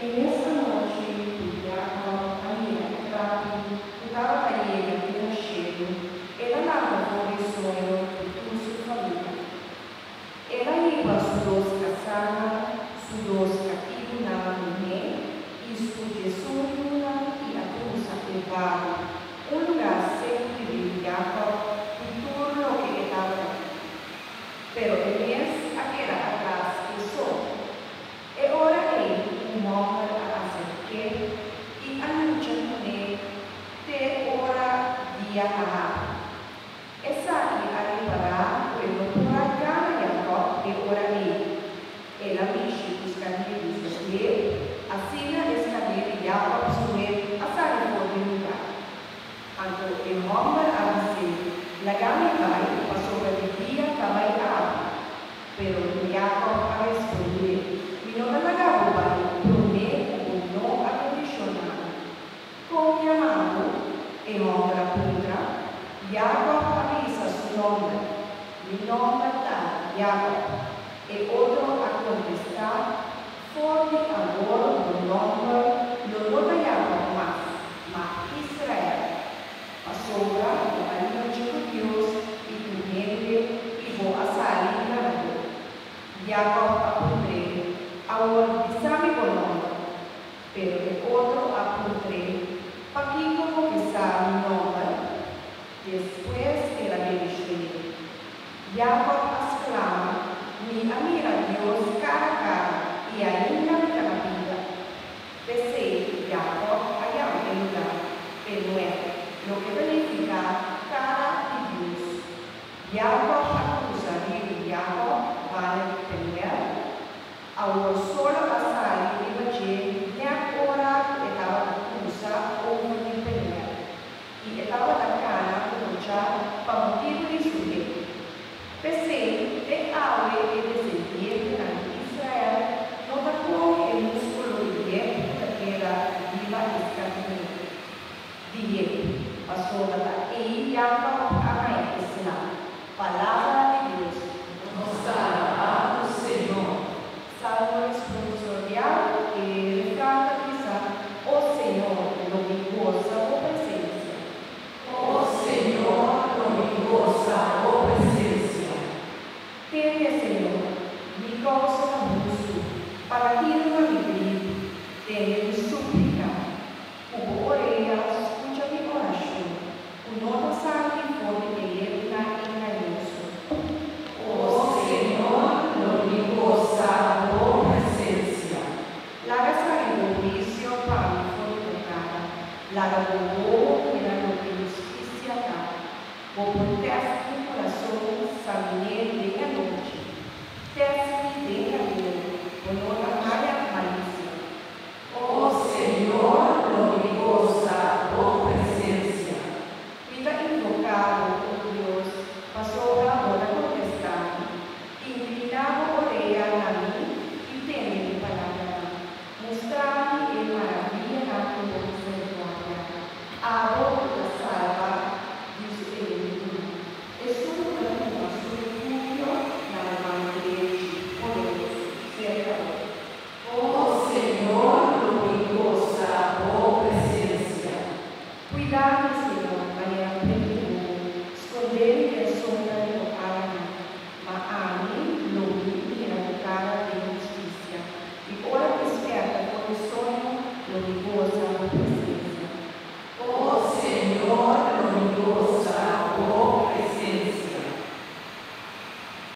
E mes anochi ku Jakòb a mira e trapi ku tabata yega te na shelu, el a lanta for di soño ku tur su famia. El a hiba su dos kasánan, su dos katibunan muhé i su 11 yunan i a krusa e vali, un lugá seku di riu Jakòb ku tur loke e tabata tin. Pero e mes a keda atras e so. E ora ei un hòmber a aserk'é i a lucha kuné te ora dia a habri. Esaki a ripará ku e no por a gana Jakòb e ora ei. El a mishi ku skarné di su hep, asina e skarné di Jakòb su hep a sali for di lugá. Anto e hòmber a bis'é, Laga mi bai, pasobra di dia ta bai habri. Pero Jakòb a respondé, Mi no ta laga bo bai promé ku bo no a bendishoná mi. Kon yama bo? E hòmber a puntra. Jakòb a bisa su nòmber, Mi nòmber ta Jakòb. E otro a kontestá, For di awor bo nòmber lo no ta Jakòb mas, ma Israel, pasobra bo a lucha ku Dios i ku hende i bo a sali ganadó. Jakòb a puntr'é, Awor bisa mi bo nòmber. Pero e otro a puntr'é, Pakiko bo ke sa mi nòmber? Despues el a bendishon'é. Jakòb a sklama, Mi a mira Dios kara kara, i ainda mi ta na bida. P'esei Jakòb a yama e lugá Penuel, loke ta nifiká Kara di Dios. Jakòb a krusa riu Jakòb banda di Penuel. Awor solo